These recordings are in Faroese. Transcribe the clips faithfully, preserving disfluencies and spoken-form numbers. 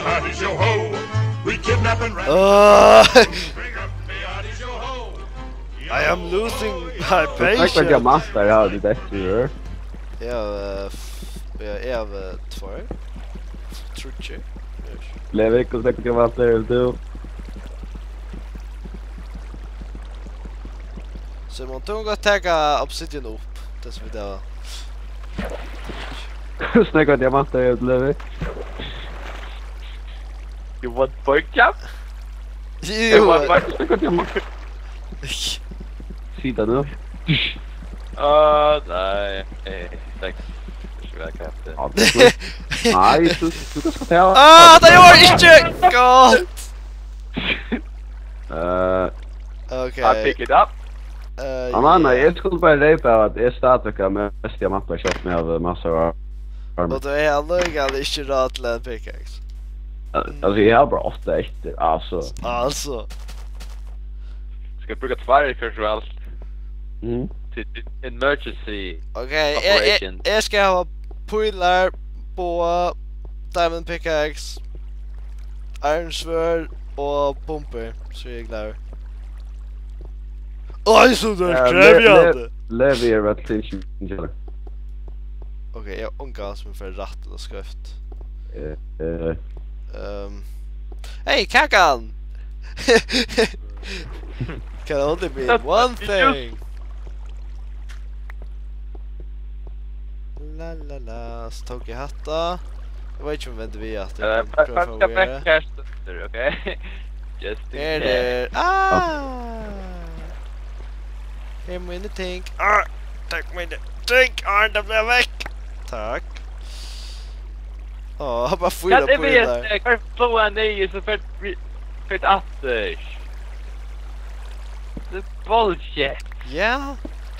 Howdy, yo, ho. We kidnap and ran. Uh, bring up the howdy, yo, ho. I am losing my patience. Takk fyri at eg mastar, ja, det er det, du gjør. Ja, eh, f-, ja, eg havi, eh, tveir. Tríggir. Levi, hvussu nógv diamantar hevur tú? Simon, tú kanst gott taka obsidian upp, tað sum vit hava. Hvussu nógv diamantar hevur tú, Levi? You want pork chop? Jú. Eg var, var, hvussu nógv diamantar? Sig tað nú. Á, nei. Eh, takk. Ikki væl, kaptein. Á, tú, nei, tú, tú kanst gott taka. Á, tað gjørdi ikki gott! Eh, Ok. I pick it up. Eh, Á, nei, nei, ja. Eg skuldi bara reypa av at eg stadigvæk havi mest diamantar, sjálvt um eg havi massar av armor. Og tú hevur allíkavæl ikki ráð til ein pickaxe. Al-, altso, eg havi bara átta eftir, altso. Altso. Skal eg brúka tveir, hvør sum helst? Mhm. Til, til emergency Ok, eg, eg, operation. Eg skal hava pílar, boga, diamond pickaxe, iron sword og pumpur, so eg eri klárur. Oj, so tað er Eh, le-, krevjandi. Le-, Levi er væl til ikki. Ok, eg havi ongan sum fer rætt ella skeivt. Eh, eh. Ehm, hey, Kakan! Can only mean That's one what you thing. La, la, la, so tók eg hatta. Eg veit ikki um eg vendi við aftur. Eh, men hvat, hvat skal prøva at fáa vekk her støttur, ok? Just in Her case. Er Ah! Her er míni ting. Ah! Takk míni ting! Ah, tað bleiv vekk! Takk. Á, hann bara fýra Hvat er við pílar. At, eh, hvar fáa hann niður, so fer vi-, fer aftur? Tað er bullshit. Ja,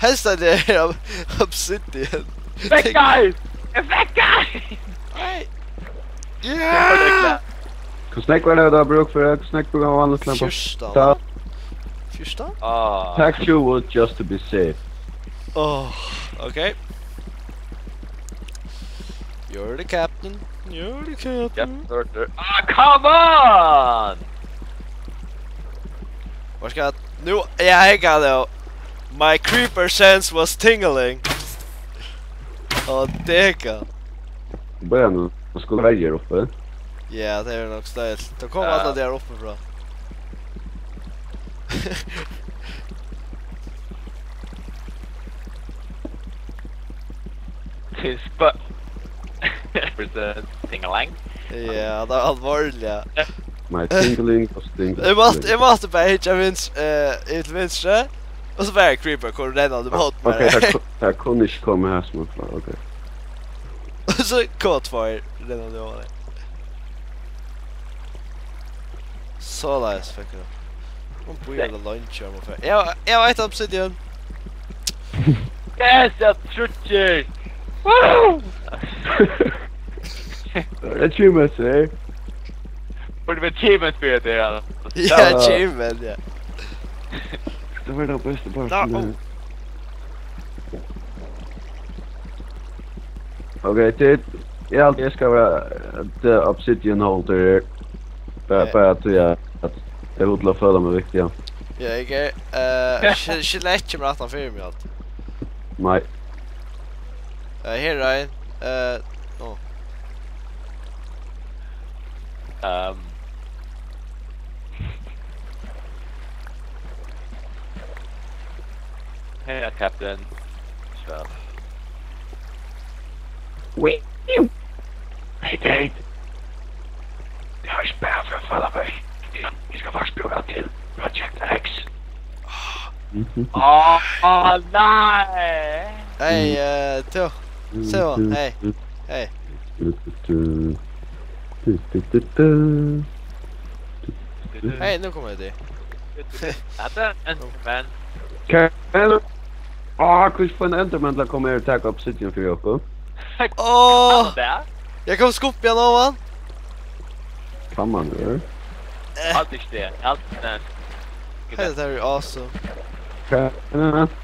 helst at tað er ob-, obsidian. Vekk, guys! Vekk, guys! Nei. Ja! Hvussu nógv er tað, tú hevur brúk fyri? Hvussu nógv brúk hava vanligt til? Fjúrtan. Ta- Fjúrtan? Ah. Take two wood just to be safe. Oh, ok. You're the captain. You're the captain. Captain order. Ah, come on! Hvat skal nú? Ja, eg kann tað. My creeper sense was tingling. Og tað kann. Bara nú, nú skulu verjur uppi. Ja, tað er nokk støðiligt. Tað koma Ja. Allar dagar uppi frá. Til spø-, Represent tingling. Ja, tað er alvorliga. My tingling was tingling. Eg mátti, eg mátti bara hyggja vins-, eh, yvir til vinstru, og so bara creeper kom rennandi móti Ok, mær. Tað ku-, tað kunnu ikki koma her sum frá, ok. Og so kom tveir rennandi oman. Soleiðis fekk hann. Hon býr Nei. Ella leingi, hon fer. Eg, eg veit obsidian. Yes, eg trúgvi. Woo! Achievement, eh? Burde vera achievement fyri tað, ja. Ja, Ja. Achievement, ja. Tað var tað besta partin, Nei, ja. Ok, tað, eg haldi, eg skal vera, eh, the obsidian holder her. Bara, Ja. Bara at, ja, at eg vil føla meg viktig, ja. Ja, eg er, eh, ske-, skjelett kemur aftan fyri meg alt. Nei. Eh, her er ein. Eh, ó. Ehm. Hey, Captain. So. Wait. Hey, Dave. Tað er spæl fyri at falla vekk. Eg skal faktiskt brúka til Project X. Á, nei! Hey, eh, tú. Seba, hey. Hey. Hey, nú koma vit í. Hatta er Enderman. Hvar er, á, hvussu fær ein Enderman til at koma her og taka obsidian fyri okkum? Á! Kann man tað? Eg kom skupp igjen á hann. Kann man tað? Eh. Alt er stær, alt er stær. Hey, that is awesome. Hvat er tað?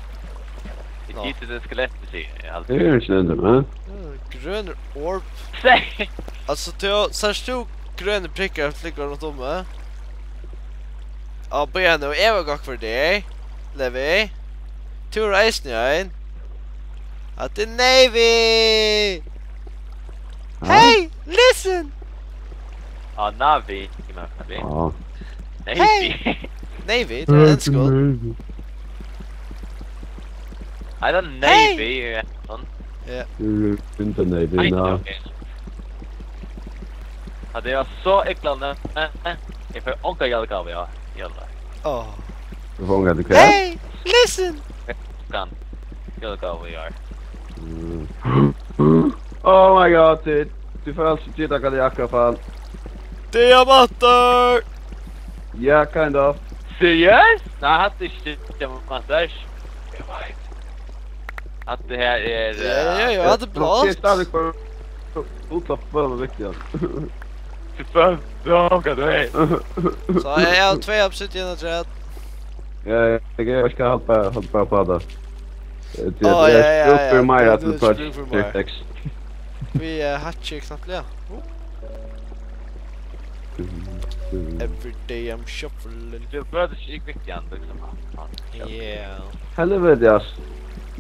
Eg Nå. Giti tað skelettet, sigur eg, alt. Tað er ikki Enderman. Mm, grønur orb. Seg! Altso, Theo, sært tú grønir prikkar flúgva runt um meg. Á, bíða nú, eg vil gott fyri teg, Levi. Tú er eisini ein. At tað er Navy! Hæ? Hey, listen! Á, Navi, you know, Navi. Á. Navy. Hey! Navy, tað er enskt. Navy. Ei, tað er Navy, ja. Sånn. Ja. Eg eri ikki Navy, nei. Ja, tað var so illa, nei. Eg fái onga jólagávu, ja. Jóla. Áh. Tú fært onga til hvat? Hey, listen! Jólagávu, ja. Mm. Oh my God, dude. Tú fært altso ikki tað, hvat eg akkurát fann. Diamantar! Ja, kind of. Seriøst? Nei, hatta er ikki diamantar. Eg veit. Hatta her er, ja, eh, ja, ja, hatta er blátt. Eg er stadig for útlopp for viktig, ja. Fy faen, ja, ok, det er. So eg havi tvey obsidian afturat. Ja, ja, eg skal halda, halda bara uppá tað. Eg, eg, eg brúki meira til project. Á, ja, ja, ja, tú, tú brúkir meira. Vit, eh, hakka knappliga. Every day I'm shuffling. Tú møtir ikki Christian, liksom. Yeah. Helviti, ass.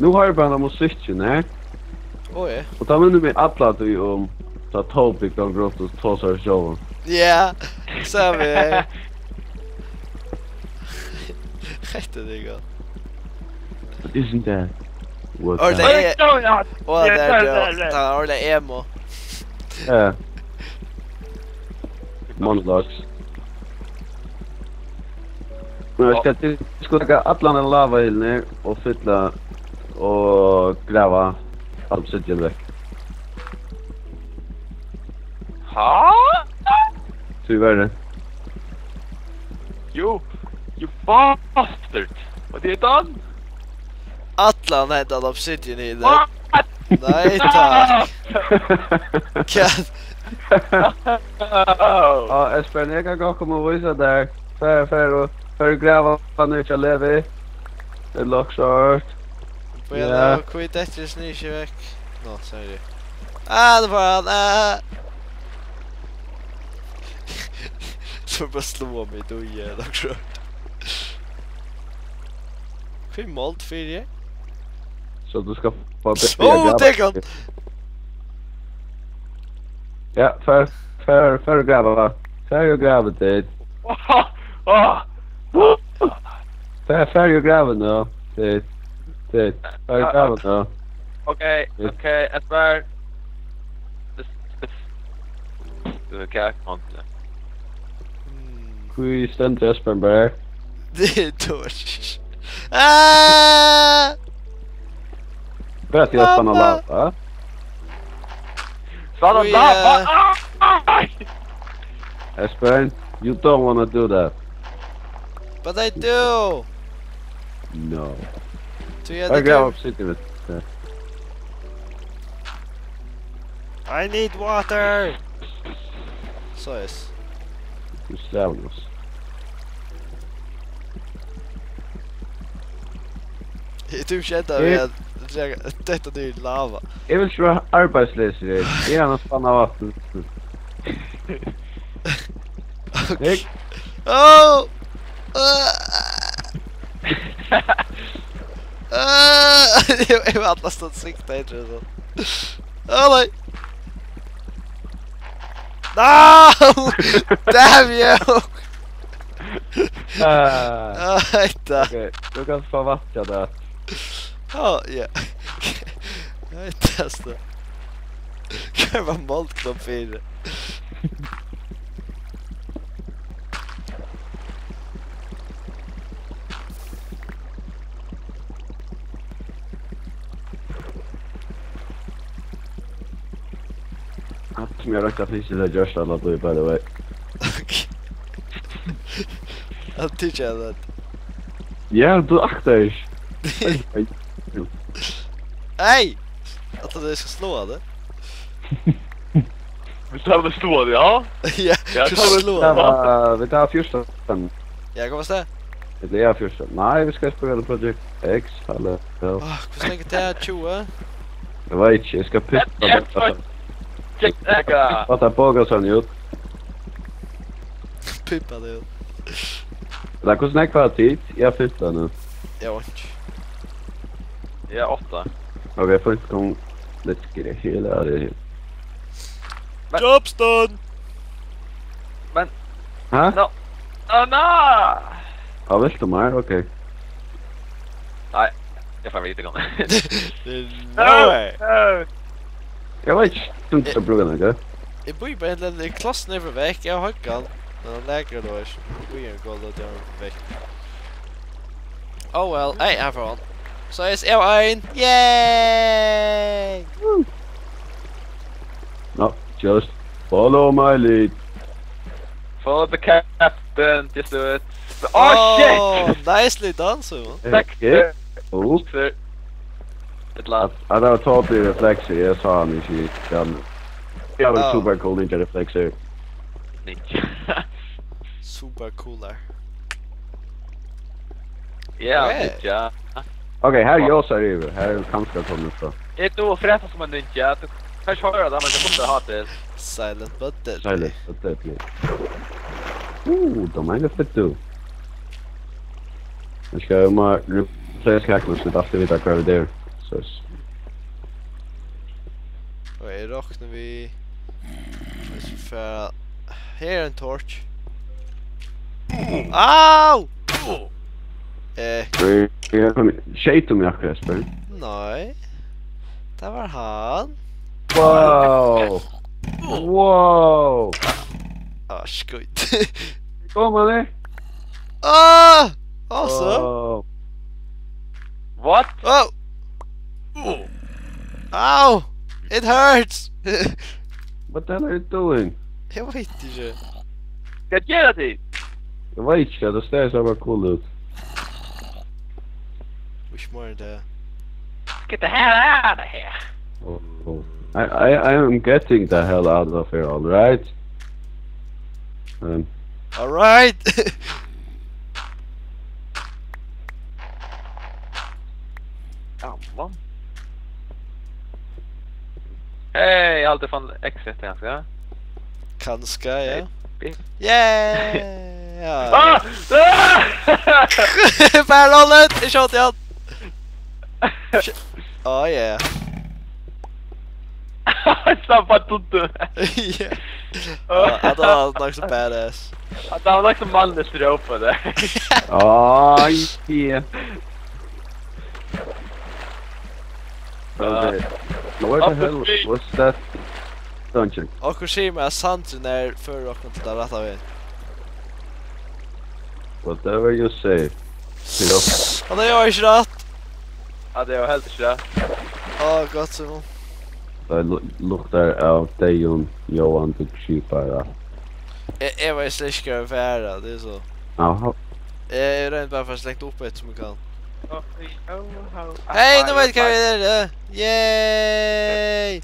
Nú hoyri eg bara hana musikkin her. Oj. Og tað minnir meg alla tíð um, tá Toby gongur runt og tosar við sjálvan. Ja, sami her. Hetta er gott. Isn't that what... Or the... What is going on? Or... Yeah, the, yeah, the, yeah, yeah. Tað er emo. Ja. Monologues. Men eg skal til, skal taka allan ein lava her og fylla og grava obsidian vekk. Ha? Tíverri. You, you bastard! What have you done? Allan hendan obsidian her. What? Nei, takk. Hvat? Á, Espen, eg kann gott koma og vísa tær. Far, far og, far og grava nú hjá Levi. It looks short. Bíða nú, hví dettur snigil ikki vekk? Nå, sorry. Ah, nú fór hann, ah. So bara sláa meg, tú, ja, tað er akkurát. Hví mold fyri? So tú skalt fáa betri... Ó, at grava. Tek hann! Ja, far, far, far og grava. Far og grava, Tit. Far, far og grava nú, Tit. Tit, far og grava nú. Ok, ok, Espen. This, this. Okay, okay. Hmm. Hví stendur Espen bara her? Tað er torsk. Ah! Hvat er at stanna lava? Stanna lava! Hví, eh, ah! Espen, you don't wanna do that. But I do! No. Tí at... Bara grav upp sitið við. I need water! Soleiðis. Tú strævnar. Eg tími ikki enda við at drekka, detta niður í lava. Eg vil ikki vera arbeiðsleysur her. Eg havi ein spann av vatn. Ok. Hygg. Ó! Ah! Ah! Eg, eg vil alla stund sikta eftir og so. Á, nei! No! Damn you! Ah. Ah, hetta. Ok, tú kanst fáa vatn hjá tær. Á, ja. Hetta, so. Hvat var moldknopp fyri? Alt sum eg roykti, finnst eg, tað gjørst alla tíð, by the way. Ok. Hann tykir at... Ja, tú aktar ikki. Hey! Ætlar tú, eg skal sláa teg? Vilt tú hava meg sláan, ja? Ja, ja, tú skal sláa teg. Vit hava fjúrtan. Ja, hvat var tað? Ella eg havi fjúrtan. Nei, vit skulu spæla Project X, hallo. Áh, hvussu leingi tað er, tjúgu? Eg veit ikki, eg skal pissa. Get ekka. Hvat er bókasavnið út? Klippa teg út. Men hvussu nógv hava tit? Eg havi fimtan nú. Eg havi einki. Eg havi átta. Ok, fínt, kom. Let's get the hell out of here. Men Job's done! Men Ha? No. Oh, no! Hvat vilt tú meir? Ok. Nei, eg fái vita, kom. No way. No. Eg veit ikki um tað er blíva nakað. Eg bíði bara, eg, eg klossi niður frá vekk, eg havi høggan, men hann leggur tað ikki. Eg bíði, eg gongur út vekk. Oh well, hey, her fór hann. So eg havi ein. Yay! No, just follow my lead. Follow the captain, just do it. Oh, shit! Oh, nicely done, Simon. Takk. Hey, oh. Takk fyri. Ella At, at det var tåpelig reflekser, jeg sa han ikke gikk. Ja, men det var Oh. Super cool ninja reflekser. Ninja. Super cooler. Ja, Ok. Ninja. Ok, her er Josar yvir. Her er kanskje kommet fra. Er du fredag som en ninja? Du kan ikke høre det, men det kommer til å ha det. Silent but deadly. Silent but deadly. Uh, de er litt fett, du. Jeg skal jo må replace hackene, så det alltid vite hva det er. Så s- Og eg rokni við, hvis vi fer, her er ein torch. Au! Eh, Skjeyt um Jakob, Jesper. Nei. Det var han. Wow! Wow! Ah, skøyt. Kom, Anni. Ah! Awesome. Wow. What? Oh! Ow! It hurts! What the hell are you doing? Eg veit ikki. Hvat gera tit? Eg veit ikki, tað sær so bara cool út. Which more the Get the hell out of here! Oh, oh. I, I, I am getting the hell out of here, all right? Um, All right. Come on. Hey, eg haldi eg fann exit, kanska. Kanska, ja. Maybe. Yeah! Ja. Ah! Ah! Bara lollet! Eg skjóti hann! Shit. Oh yeah. Sá bara tuttu. Ja. Ja, det var nok så badass. Ja, det var nok så mannlig stråpe der. Ai, yeah. Okay. Now where the hell was that dungeon? Okkurt sigur mær at sandurin er førir okkum til tann rætta vegin. Whatever you say. Yep. Hann hevur ikki rætt. Ja, tað er jú heldur ikki rætt. Á, gott, Simon. Tað lu-, luktar av deyðum ljóðandi skipara. Eg, eg veit slett ikki hvar eg fari, tað er so. Aha. Eg, eg royni bara at fáa slengt upp eftir sum eg kann. Hey, nú veit eg hvar vit eru! Yay!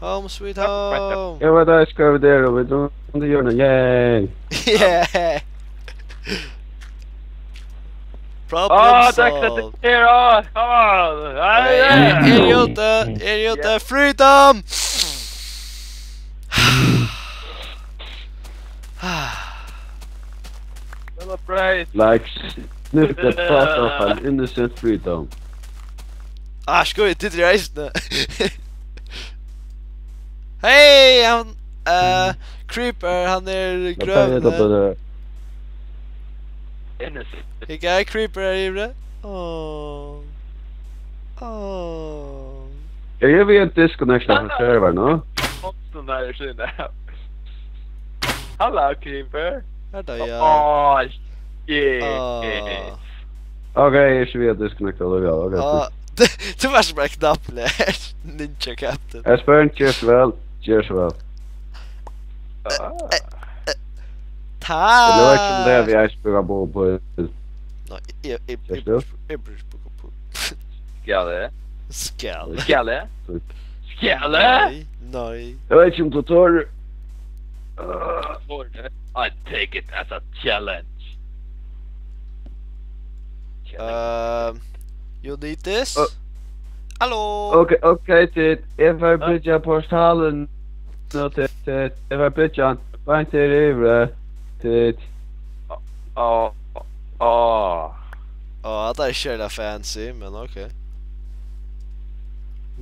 Home sweet home! Eg veit ikki hvar vit eru, vit eru undir hjørnet, yay! Yeah! Problem solved! Eg, eg er úti, eg er úti, freedom! Celebrate! Like, sniff that part of an innocent freedom. Ah, skøy, tit eru eisini. Hey, hann, eh, Creeper, hann er í grøvini. Innocent. Hygg, Creeper er yviri. Åh. Åh. Eg eri við ein disconnect av server nú. Sånn der er synd. Hello, Creeper. Hetta, ja. Åh, shit. Åh. Ok, eg eri ikki við at disconnecta allíkavæl, ok. Åh, tú, tú var sum ein knapp her. Ninja Captain. Espen, ger so væl, ger so væl. Ah. Eh, eh, eh. Takk. Eg veit ikki um tað er við Iceberg á borð. Nei, eg, eg, eg, eg, eg brúki ikki borð. Skal eg? Skal. Skal eg? Skal eg? Nei, nei. Eg veit ikki um tú torir. Uh, I take it as a challenge. Challenge. Um, you need this? Uh, Hallo? Ok, ok, tit. Eg fari at byggja portalin. Nú, tit, tit. Eg fari at byggja hann. Beint her yviri. Tit. Á, á. Á, hatta er ikki serliga fancy, men ok.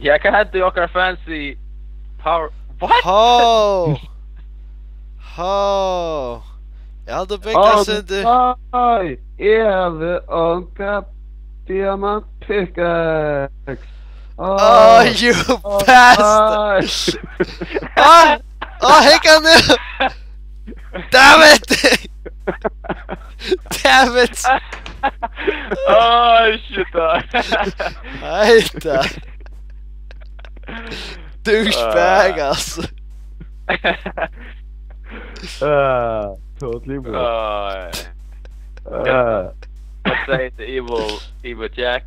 Ja, hvat hendi okkara fancy power? What? Hó! Hó! Eg haldi, Big Á, Ass undir. Nei, eg havi onga diamant pickaxe. Á, Oh, you á, bastard! Nei. Ah! Ah, hygg hann nú! Damn it! Damn it! Á, shit, á. Heita. Douchebag, Ah. Altso. Ah, totally, bro. Ah. Ah. What say the evil, evil Jack?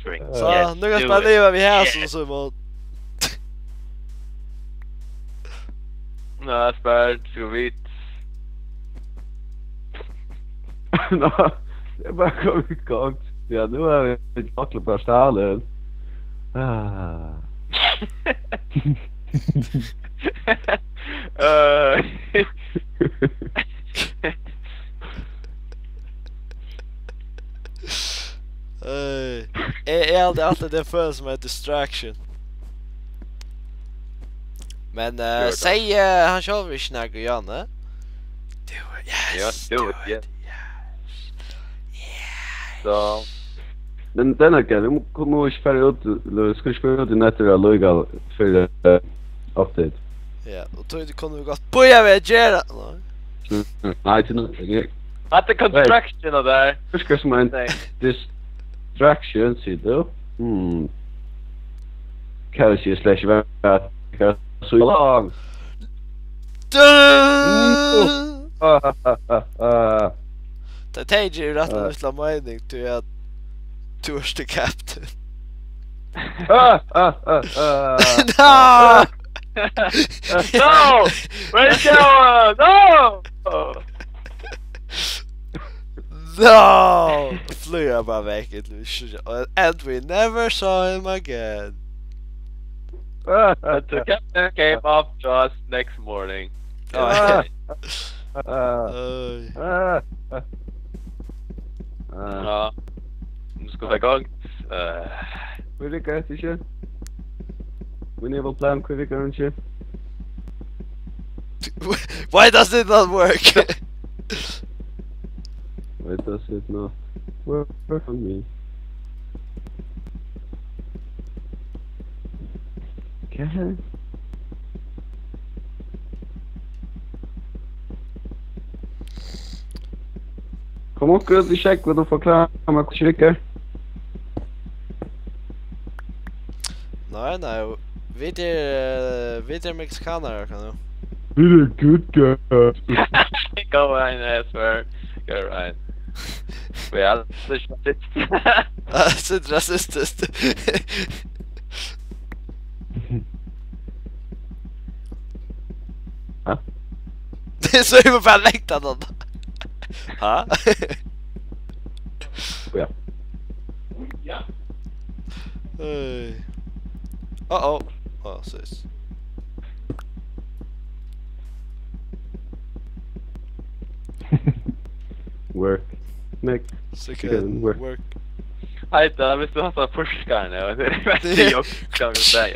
Drink. So, yes, nú kann do spæla it. Liva við hasum, Yeah. Simon. Ná, spæl, so vidt. Nå, det er bara komið í gongd. Ja, nú er vit nokk bara Stalin. Ah. Øh. Ey, eg, eg haldi altíð, tað følist sum ein distraction. Men, eh, Gjør tað. Segði, eh, hann sjálvur ikki nakað, Janne? Do it, yes, Just do do it, it, yeah. Yes. Yes. So. Men then again, vit mugu, mugu ikki fara út, ella vit skulu ikki fara út í nettir allíkavæl fyri, eh, update. Ja, og tí kunnu vit gott bíða við at gera. Nei. Mm, nei, til nú, eg Hatta er construction av tær. Virkar sum ein Nei. Distraction, sigur tú? Hmm. Hvat vil eg siga, slash, hvat, hvat, so long. Dun! Ah, ah, ah, ah. Tað tekur jú rætt Ah. lítla meining, tí at tú ert the captain. Ah, ah, ah, ah. No! No! Where's Joe? No! No! Flýgur bara vekk, and we never saw him again. But the captain came up to us next morning. Oh, yeah. Ah. Oj. Ah. Ah. Ja. Nu skal vi i gang. Eh. Hví riggar hetta ikki? Mín evil plan, hví riggar hon ikki? Why does it not work? Why does it not work for me? Okay. Kom onkur út í sjógvin og forklára mær, hvussu riggar. Nei, nei, vit eru, eh, vit eru meksikanar, kan du. Vit eru good guys. Go on, I swear. Go on. We are the shit. Sindre, rasistiskt. Ha? So eg var bara lengt at hann. Ha? Ja. Hey. Uh-oh. Oh, sis. Work. Make Second work. Work. Hei, da, hvis du har sånn pushkar nå, det er veldig jobb, skal vi si.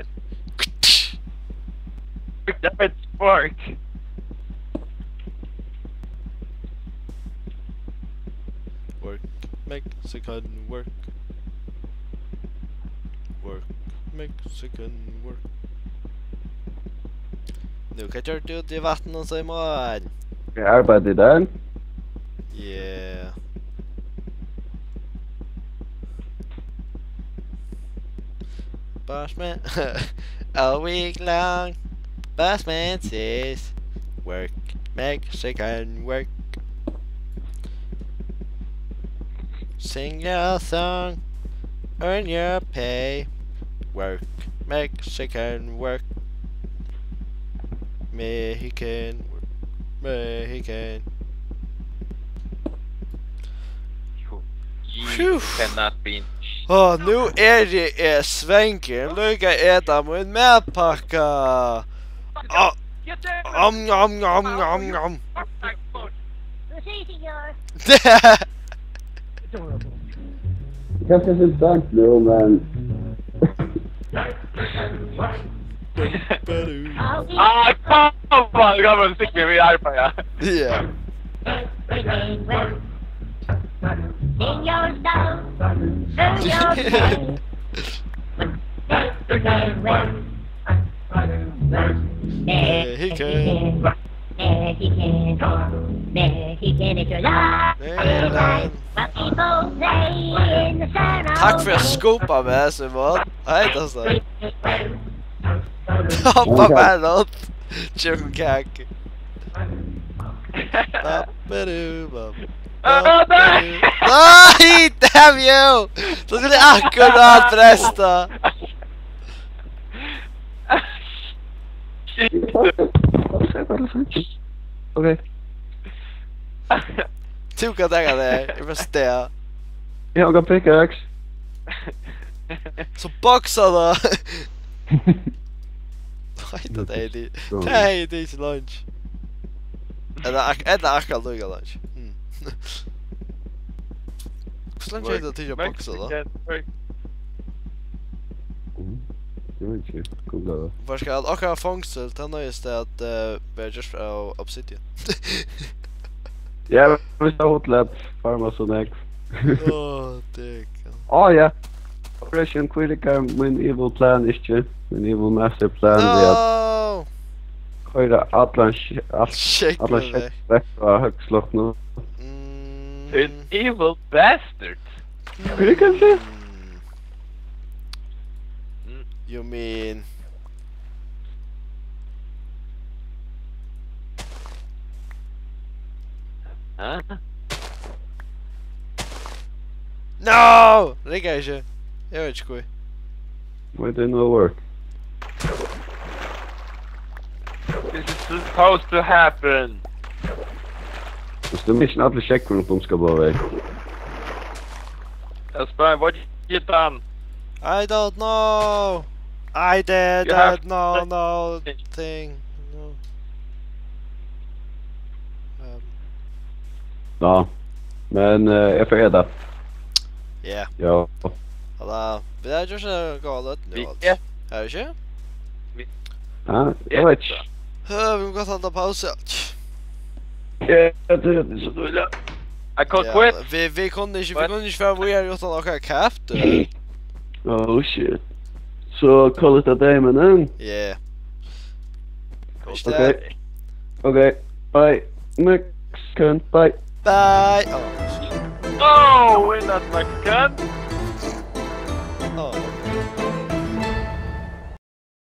Damn it, spark. Work, Mexican, work. Work, Mexican, work. Nú, hvat gjørdi tú úti í vatninum, Simon? Eg arbeiddi í dag. Yeah. Bossman, all week long. Bossman says, work, Mexican, work. Sing your song, earn your pay. Work, Mexican, work. Mexican, work, Mexican. You Phew. Cannot be. Á, nú eri eg svangur. Líka eta mín matpakka. Á, om, om, om, om, om. It's easy, yours. Kanska er tað sent nú, men Ah, come on, come on, stick me, we are fire. Yeah. Sing your song, sing your song. Mexican. Mexican, it's your life. Mexican. What people say in the sun. Takk fyri at skupa meg, Simon. Hei, Dustin. Hoppa bara upp. Tjúkkur kaki. Babidu, bab- Ah, nei! Nei, damn you! Tú skuldi akkurát bresta. Shit. Ok. Tú kann taka tað her, eg bara stæð. Eg havi ongan pickaxe. So boksa tað. Nei, tað er tað. Tað er tað ikki lunch. Ella ak- ella akkurát líka lunch. Hmm. Hvussu langt er tað til at boksa tað? Mm, eg veit ikki. Googla tað. Hvar skal okkara fongsul, tað noyðist at uh, vera gjørt av obsidian. Ja, vit hava útlat farma so nógv. Åh, det kan. Á ja. Operation, hví riggar mín evil plan ikki? Mín evil master plan við at No! koyra allan sh- alt, Shake allan me shit vekk frá høgsloknum. Mm. An evil bastard. Hví riggar tað? You mean Hæ? No! Riggar ikki. Eg veit ikki hví. Why didn't it work? This is supposed to happen. Hvis du mister alle sjekker rundt om skal bare vekk. That's fine. What you done? I don't know. I did You have it. No, to no change. Thing. No. Um, Ja. Men uh, jeg får det. yeah. Ja. Alla. Við tað er just a gott nú. Yeah. Er ikki? Ja, jeg vet ikke. Hø, vit mugu gott halda pausu. Ja, det er så dårlig. I call Ja, quit. vit vit kunnu ikki vit What? kunnu ikki fara víðari uttan okkara captain. Oh shit. So call it a day, man. Eh? Yeah. Call Okay. Okay. Bye. Mexican. Bye. Bye. Oh. Oh, we're not Mexican. Oh.